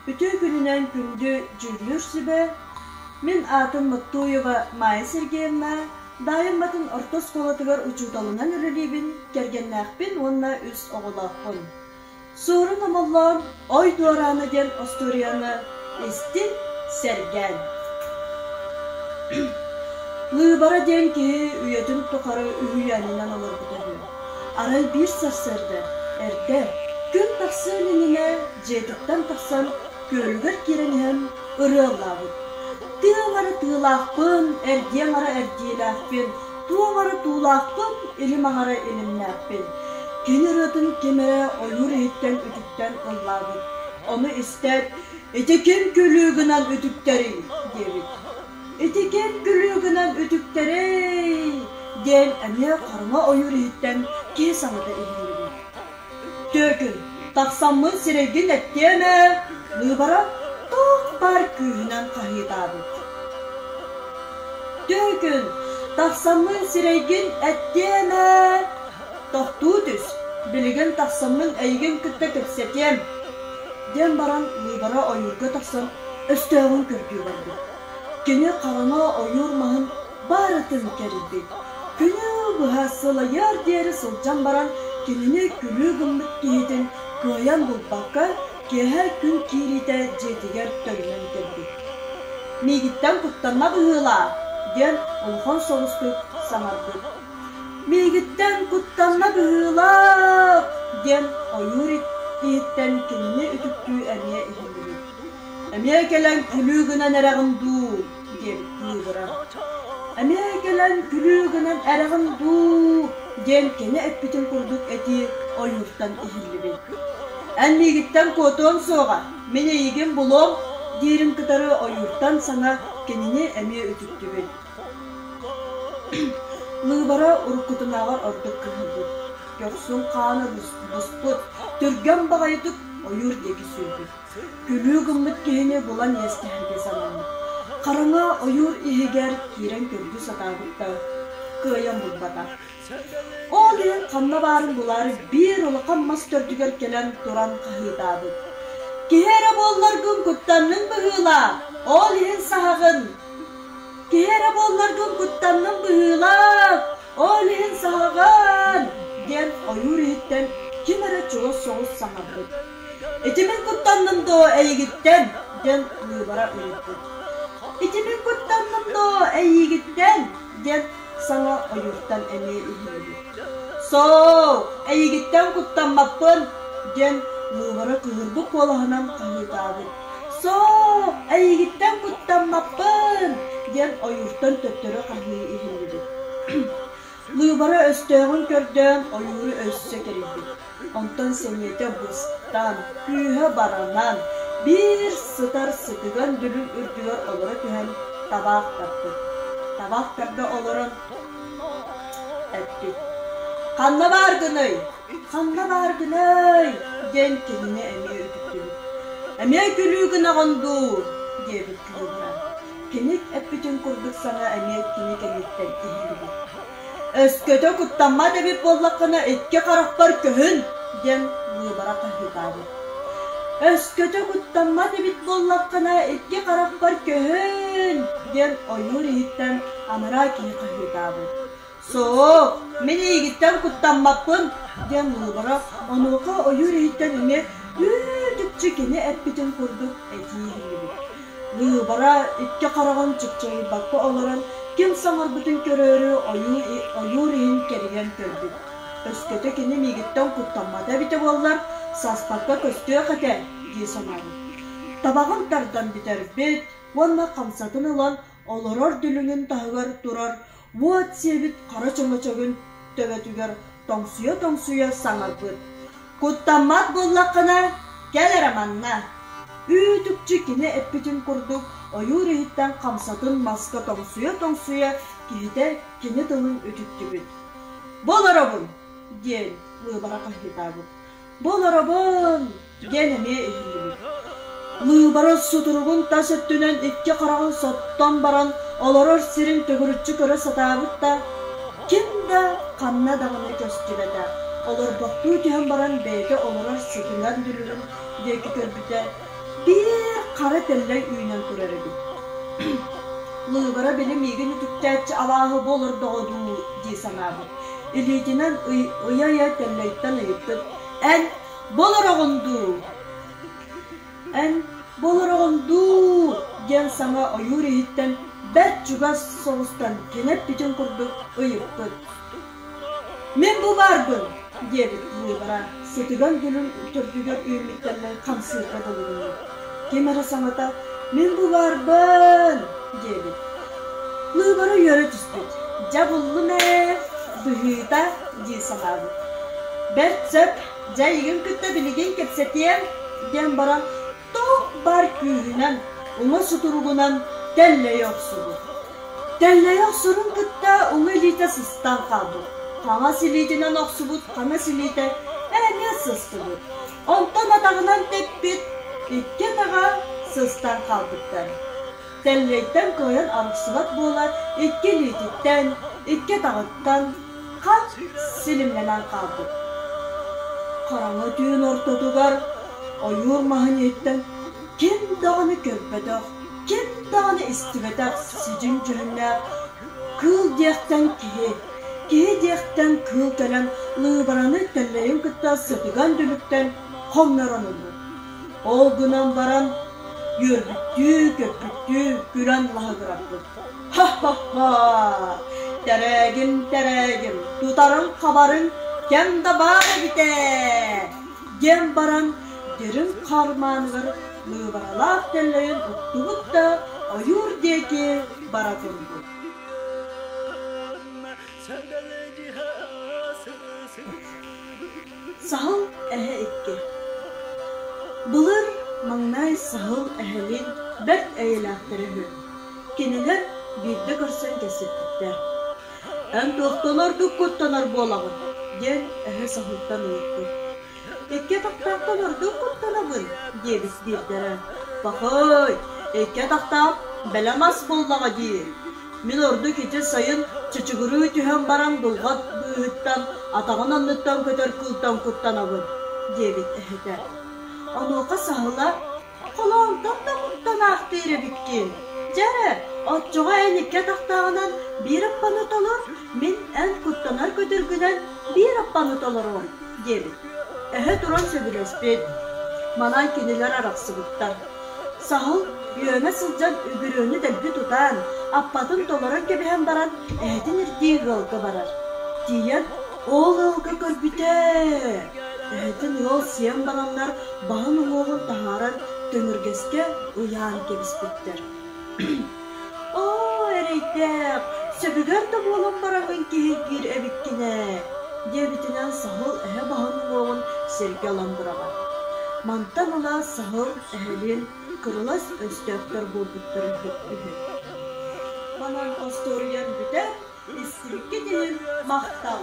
Үтүө күнүнэн күндү дьүүллүүр сүбэ, мин аатым Моттуева Майя Сергеевна, Даайымматын орто оскуолатыгар учууталынан үлэлиибин, кэргэннээхпин уонна үс оҕолоохпун. Суорун Омоллоон Ой дуораана диэн остуоруйаны истин, сэргээн. Лыыбара диэн киһи үйэтин тухары үһүйээнинэн олорбута үһү. Арай биир сарсыарда эрдэ, күн тахсыан иннинэ дьиэтиттэн тахсан күөлүгэр киирэн иһэн ырыа ыллаабыт. Тыам эрэ тыылаахпын, эрдиэм эрэ эрдиилээхпин, туом эрэ туулаахпын, илим аҥара илимнээхпин. Кини ырыатын ким эрэ ойуур иһиттэн үтүктэн ыллаабыт. Ону истээт, «Ити ким күлүү гынан үтүктэрий?» диэбит. «Ити ким күлүү гынан үтүктэрий?» диэн эмиэ хараҥа ойуур иһиттэн киһи саҥата иһиллибит. Түөкүн, тахсаммын сирэйгин эттиэм ээ, Лыыбара туох баар күүһүнэн хаһыытаабыт. Түөкүн, тахсаммын сирэйгин эттиэм ээ, тохтуу түс, билигин тахсаммын эйигин кытта кэпсэтиэм, диэн баран Лыыбара ойуурга тахсан өстөөҕүн көрдүү барбыт. Кини хараҥа ойуур маһын барытын кэрийбит. Күнү быһа сылайыар диэри сылдьан баран кинини күлүү гыммыт киһитин кыайан булбакка киэһэ күн киириитэ дьиэтигэр төннөн кэлбит. «Миигиттэн куттанна быһыылаах» диэн улахан соҕустук саҥарбыт. «Миигиттэн куттанна быһыылаах» диэн ойуур иһиттэн кинини үтүктүү эмиэ иһиллибит. «Эмиэ кэлэн күлүү гынан эрэҕин дуу?» диэбит Лыыбыра. «Эмиэ кэлэн күлүү гынан эрэҕин дуу?» диэн кини эппитин курдук этии ойууртан иһиллибит. «Эн миигиттэн куотуоҥ суоҕа, мин эйигин булуом» диирин кытары ойууртан саҥа кинини эмиэ үтүктүбүт. Лыыбара уруккутунааҕар ордук кыһыйбыт, көхсүн хаана буспут, түргэн баҕайытык ойуур диэки сүүрбүт. Күлүү гыммыт киһини булан иэстэһэргэ санаммыт. Хараҥа ойуур иһигэр киирэн көрдүү сатаабыт да, кыайан булбатах. Ол иһин ханна баарын булаары биир улахан мас төрдүгэр кэлэн туран хаһыытаабыт. «Киһи эрэ буолларгын куттанныҥ быһыылаах, ол иһин саһаҕын! Киһи эрэ буолларгын куттанным быһыылаах, ол иһин саһаҕын!» диэн ойуур иһиттэн ким эрэ чугас соҕус саҥарбыт. «Ити мин куттанным дуо эйигиттэн?» диэн Лыыбара ыйыппыт. «Ити мин куттанным дуо эйиигиттэн?» диэн саҥа ойууртан эмиэ иһиллибит. «Соо, эйигиттэн куттаммаппын!» диэн Лыыбара кыыһырбыт куолаһынан хаһыытаабыт. «Соо, эйигиттэн куттаммаппын!» диэн ойууртан төттөрү хаһыы иһиллибит. Лыыбара өстөөҕүн көрдөөн ойууру өссө кэрийбит. Онтон сэниэтэ быстан, күүһэ баранан, биир сытар сытыган дүлүҥ үрдүгэр олоро түһэн табаах тарпыт. Табаах тарда олорон эппит: «Ханна бааргыный? Ханна бааргыный?» диэн кинини эмиэ үтүктүбүт. «Эмиэ күлүү гынаҕын дуу?» диэбит Лыыбара. Кини эппитин курдук саҥа эмиэ кини кэнниттэн иһиллибит. «Өскөтө куттаммат эбит буоллаххына икки харахпар көһүн!» диэн Лыыбара хаһыытаабыт. «Өскөтө куттаммат эбит буоллаххына икки харахпар көһүн!» диэн ойуур иһиттэн анараа киһи хаһыытаабыт. «Суох, мин эйигиттэн куттаммаппын!» диэн Лыыбара онуоха ойуур иһиттэн эмиэ үүт-үкчү кини эппитин курдук этии иһиллибит. Лыыбара икки хараҕын чыпчылыйбакка олорон ким саҥарбытын көрөөрү ойуур иһин кэрийэн көрбүт. Өскөтө кини миигиттэн куттаммата эбитэ буоллар, саспакка көстүөх этэ дии санаабыт. Табаҕын тардан бүтэрбит уонна хамсатын ылан олорор дүлүҥүн таһыгар турар уот сиэбит хара чөҥөчөгүн төбөтүгэр тоҥсуйа-тоҥсуйа саҥарбыт: «Куттаммат буоллаххына, кэл эрэ манна!» Үүт-үкчү кини эппитин курдук ойуур иһиттэн хамсатын маска тоҥсуйа-тоҥсуйа киһитэ кини тылын үтүктүбүт: «Бу олоробун!» диэн Лыыбара хаһыытаабыт. «Бу олоробун!» диэн эмиэ иһиллибит. Лыыбара сутуругун тас өттүнэн икки хараҕын соттон баран олорор сирин төгүрүччү көрө сатаабыт да, ким да ханна даҕаны көстүбэтэх. Олорбохтуу түһэн баран бэйэтэ олорор сытынан дүлүҥүн диэки көрбүтэ, биир хара тэллэй үүнэн турар эбит. Лыыбара били миигин үтүктээччи абааһы буолордоҕо дуу дии санаабыт. Илиитинэн ыйа-ыйа тэллэйтэн ыйыппыт: «Эн бу олороҕун дуу?» «Эн бу олороҕун дуу?» диэн саҥа ойуур иһиттэн бэрт чугас соҕустан кини эппитин курдук ыйыппыт. «Мин бу баарбын!» диэбит Лыыбара, сытыган дүлүҥ төрдүгэр үүммүт тэллэй хамсыырга дылы гынна. Ким эрэ саҥата «Мин бу баарбын!» диэбит. Лыыбара үөрэ түспүт. «Дьэ буллум ээ, быһыыта» дии санаабыт. «Бэрт сөп, дьэ эйигин кытта билигин кэпсэтиэм» диэн баран туох баар күүһүнэн уҥа сутуругунан тэллэйэ охсубут. Тэллэйэ охсорун кытта уҥа илиитэ сыстан хаалбыт, хаҥас илиитинэн охсубут хаҥас илиитэ эмиэ сыстыбыт, онтон атаҕынан тэппит икки атаҕа сыстан хаалбыттар. Тэллэйтэн кыайан арахсыбат буола икки илиититтэн, икки атаҕыттан хат силимнэнэн хаалбыт. Хараҥа түүн ортотугар ойуур маһын иһиттэн ким даҕаны көрбөтөх, ким даҕаны истибэтэх сидьиҥ дьүһүннээх кыыл диэхтэн киһи, киһи диэхтэн кыыл кэлэн лыыбараны тэллэйин кытта сытыган дүлүктэн хоҥнорон ылбыт. Ол гынан баран үөрбүттүү, көппүттүү күлэн лаһыгыраппыт. Ха-ха-ха! Тэрээгим, тэрээгим, тутарыҥ-хабарыҥ кэм да баар эбит ээ! диэн баран дириҥ хармааныгар лыыбаралаах тэллэйин уктубут да ойуур диэки бара турбут. Саһыл эһэ икки Былыр маҥнай саһыл эһэлиин бэрт эйэлээхтэрэ үһү. Кинилэр биирдэ көрсөн кэпсэппиттэр. «Эн туохтан ордук куттанар буолаҕын?» диэн эһэ саһылтан ыйыппыт. «Икки атахтаахтан ордук куттанабын» диэбит биирдэрэ. «Пахай, икки атахтаах бэлэм ас буоллаҕа дии. Мин ордук ити сайын чычыгырыы түһэн баран дулҕа быыһыттан, атаҕын анныттан көтөр кыылтан куттанабын» диэбит эһэтэ. Онуоха саһыла Холоонтон да куттанаахтыыр эбиккин. Дьэ эрэ, оччоҕо эн икки атахтааҕынан биир аппаны толор, мин эн куттанар көтөргүнэн биир аппаны толоруом, диэбит. Эһэ туран сөбүлэспит. Манан кинилэр арахсыбыттар. Саһыл үөмэ сылдьан үгүрүөнү дэлби тутан, аппатын толорон кэбиһэн баран эһэтин ирдии ыалга барар. Тиийэн ол ыалга көрбүтэ, эһэтин ыал сиэн бараннар баһын уҥуоҕун таһааран төҥүргэскэ ыйаан кэбиспиттэр. «Оо, эрэйдээх, сөбүгэр да буолан бараҥҥын киһиргиир эбиккин ээ» диэбитинэн саһыл эһэ баһын уҥуоҕун сиргэ ылан быраҕар. Мантан ыла саһыл эһэлиин кырылас өстөөхтөр буолбуттар үһү. Манан остуоруйам бүтэр, истибиккит иһин махтал!